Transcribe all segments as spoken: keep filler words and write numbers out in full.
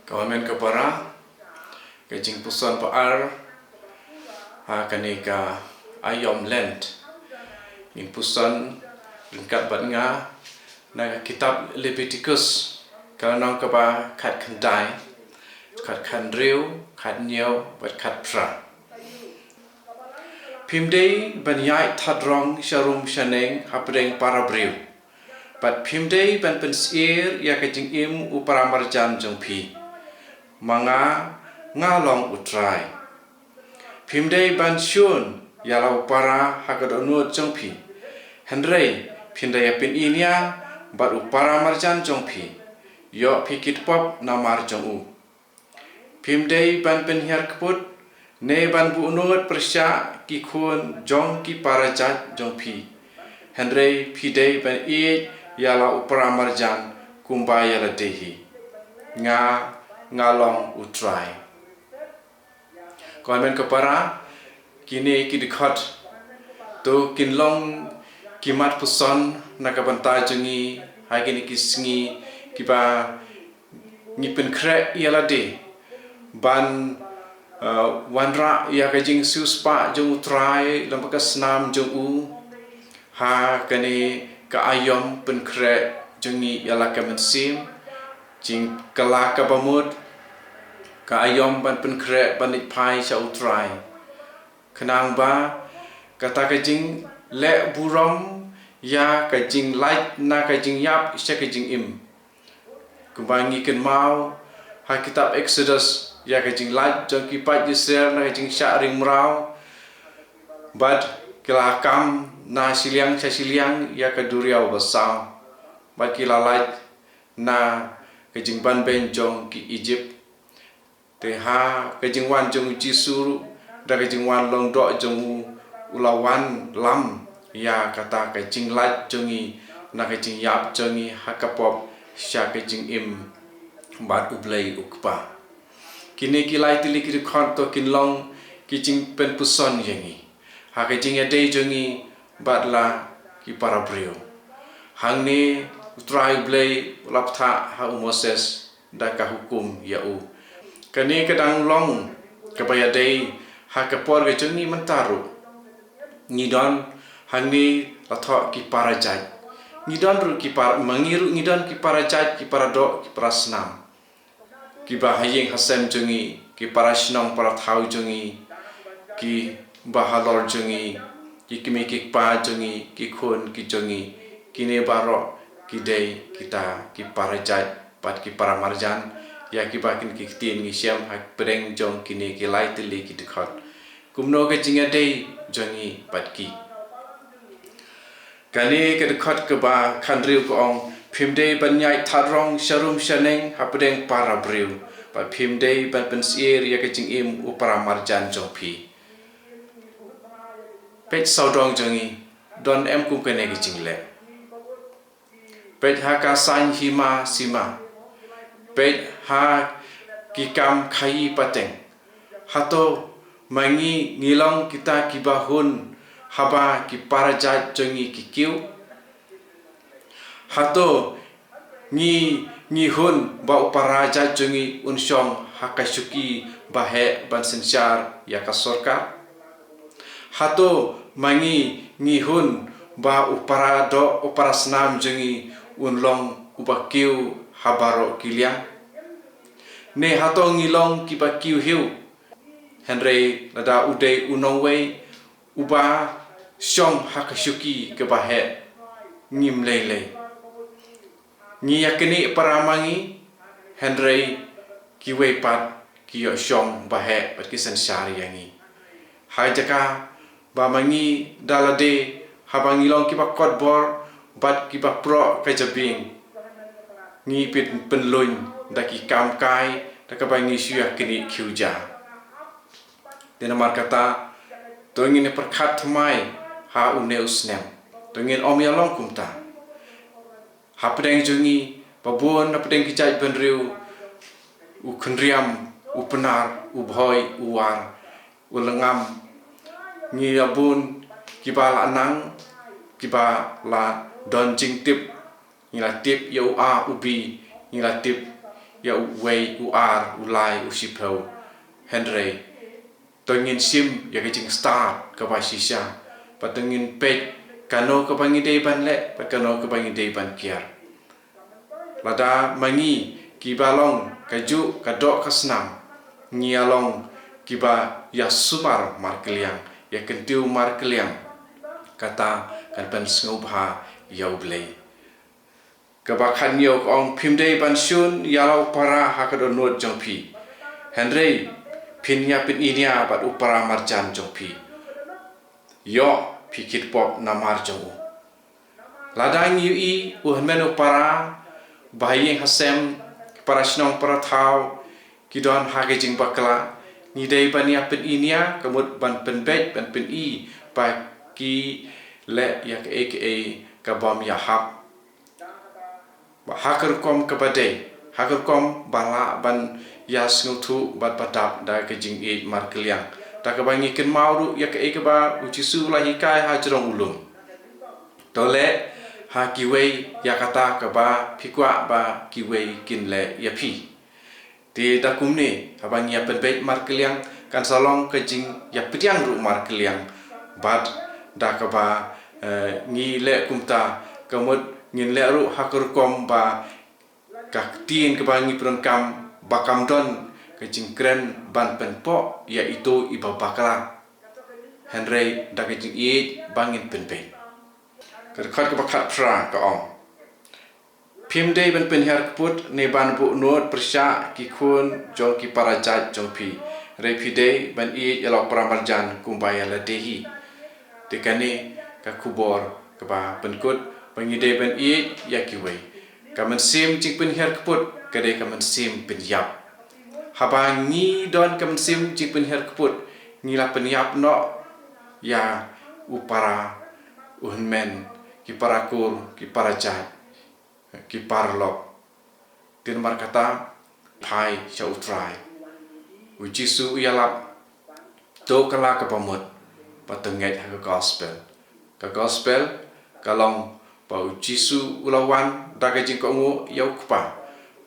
Ka Wan Men ka Para, ka jingpuson ba ar ha kane ka aïom Lent. Ngin puson ryngkat bad nga na ka kitab Leviticus, ka lynnong kaba khatkhyndai, khatkhyndai, khathynñiew bad khatphra. Phim dei ban ïaid thadrong sharum shaneng hapdeng para briew, bad phim dei ban pynsyier ïa ka jingim u para marjan jong phi, ma nga, nga long U Trai. Phim dei ban shun ïa la u para ha ka dohnud jong phi, hynrei phin da ïa pyni nia bad u para marjan jong phi, ïoh phi ki tpop namar jong u. Phim dei ban pynhiar kput ne ban buhnud pyrshah ki khun jong ki para jait jong phi, hynrei phi dei ban ïeit ïa la u para marjan kumba ïa lade hi. Nga, nga long U Trai. Ka Wan Men ka Para, kine ki dkhot to kin long ki mat puson na ka bynta jong ngi ha kine ki sngi kiba ngi pynkhreh ïa lade ban, uh, wanrah ïa ka jingsiewspah jong U Trai lem bad ka snam jong u. Ha kane ka aïom pynkhreh jong ngi ïa la ka mynsiem, jingkylla kaba mut, ka aïom ban pynkhreh ban leit phai sha U Trai, khnang ba kata ka jingleh burom ïa ka jinglait na ka jingïap sha ka jingim. Kumba ngi kynmaw ha kitab Exodus ïa ka jinglait jong ki paid Israel na ka jingshah ring mraw, bad ki la kam na shiliang sha shiliang ïa ka duriaw basaw, bad ki la lait na ka jingbanbeiñ jong ki Egypt. Te ha ka jingwan jong U Jisu ruh, da ka jingwan long doh jong u, u la wanlam ïa kata ka jinglait jong ngi na ka jingïap jong ngi ha ka pop sha ka jingim bad U Blei U Kpa. Kine ki lai tylli ki dkhot to kin long ki jingpynpuson ïa ngi ha ka jingïadei jong ngi bad la ki para briew. Hangne U Trai U Blei u la pynthah ha u Moses da ka hukum ïa u. Kane ka dang long kaba ïadei ha ka por ka jong ngi mynta ruh. Ngi don hangne la thoh ki para jait. Ngi don ruh ki para, ma ngi ruh ngi don ki para jait, ki para doh, ki para snam. Kiba ha ïing ha sem jong ngi, ki para shnong para thaw jong ngi, kiba halor jong ngi, ki kmie ki kpa jong ngi, ki khun ki jong ngi, kine baroh ki dei kita ki para jait bad ki para marjan ïa kiba kine ki ktien ngi shem ha pdeng jong kine ki lai tylli ki dkhot. Kumno ka jingïadei jong ngi bad ki? Kane ka dkhot kaba khathynriew ka ong, phim dei ban ïaid thadrong sharum shaneng hapdeng para briew, bad phim dei ban pynsyier ïa ka jingim u para marjan jong phi. Peit sawdong jong ngi, don em kum kane ka jingleh? Peit ha ka saiñ hima sima. Peit ha ki kam khaïi pateng. Hato ma ngi ngi long kita kiba hun haba ki para jait jong ngi ki kiew? Hato ngi ngi hun ba u para jait jong ngi un shong ha ka shuki ba heh ban synshar ïa ka sorkar? Hato ma ngi ngi hun ba u para doh, u para snam jong ngi un long uba kiew ha baroh ki liang? Ne hato ngi long kiba kiew hiew, hynrei lada u dei u nongwei uba shong ha ka shuki kaba heh, ngim lei lei? Ngi ïa kine para ma ngi, hynrei kiwei pat ki ïoh shong ba heh bad ki synshar ïa ngi. Ha jaka ba ma ngi da lade, haba ngi long kiba kot bor bad kiba proh ka jabieng, ngi pyn- pynlong da ki kam kai da kaba ngi shu ïa kine khiew ja. Te namar kata, to ngin ïa pyrkhat thymmai ha une u snem. To ngin ym ïa long kumta. Hapdeng jong ngi, ba bun hapdeng ki jaitbynriew, u Khynriam, u Pnar, u Bhoi, u War, u Lyngngam, ngi ïa bun kiba la nang, kiba la don jingtip, ngi la tip ïa u A u B, ngi la tip ïa uwei, u ar, u lai, u shiphew. Hynrei to ngin shim ïa ka jingstad kaba shisha, bad to ngin peit kano kaba ngi dei ban leh bad kano kaba ngi dei ban kiar. Lada ma ngi kiba long kajuh ka doh ka snam, ngi ïa long kiba ïa sumar markylliang, ïa kyntiew markylliang, kata kan pynsngewbha ïa U Blei. Kaba khatñiew ka ong, phim dei ban shun ïa la u para ha ka dohnud jong phi, hynrei phin ïa pyni nia bad u para marjan jong phi. Ïoh phi kit pop namar jong u. Lada ngi ïohi u hynmen u para, ba ha ïing ha sem, para shnong para thaw, ki don ha ka jingbakla, ngi dei ban ïa pyni nia, ka mut ban pynbeit, ban pyni ba ki leh ïa kaei kaei ka bym ïahap. Ba ha ka rukom kaba dei, ha ka rukom ba lah ban ïa sngewthuh bad ba dap da ka jingïeit markylliang. Da kaba ngi kynmaw ruh ïa kaei kaba U Jisu u la hikai ha jrong u lum. To leh ha kiwei ïa kata kaba phi kwah ba kiwei kin leh ïa phi. Te da kumne, haba ngi ïa pynbeit markylliang, kan sa long ka jingïapdiang ruh markylliang. Bad da kaba, eh, ngi leh kumta, ka mut ngin leh ruh ha ka rukom ba ka ktien kaba ngi pyndonkam, ba kam don ka jingkren ban pynpoh ïa ito iba bakla. Hynrei da ka jingïeit ba ngin pynbeit. Ka dkhot kaba khatphra ka ong, phim dei ban pynhiar kput ne ban buh nud pyrshah ki khun jong ki para jait jong phi. Hynrei phi dei ban ïeit ïa la u para marjan kumba ïa lade hi. Te kane ka khubor kaba pynkut ba ngi dei ban ïeit ïa kiwei. Ka mynsiem jingpynhiar kput ka dei ka mynsiem pynïap. Haba ngi don ka mynsiem jingpynhiar kput, ngi la pynïap noh ïa u para, u hynmen, ki para kur, ki para jait, ki paralok. Te namar kata, phai sha U Trai. U Jisu u ïalap, to kylla kaba mut, bad to ngeit ha ka gospel. Ka gospel ka long ba U Jisu u la wan da ka jingkohnguh ïa u Kpa,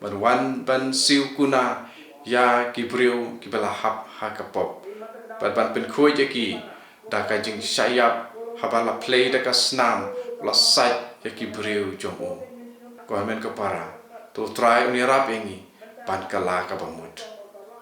ban wan ban siew kuna ïa ki briew kiba la hap ha ka pop, bad ban pynkhuid ïa ki da ka jingshah ïap, haba la plie da ka snam, la sait ïa ki briew jong u. Ko hynmen ko para, to U Trai un ïarap ïa ngi ban kylla kaba mut.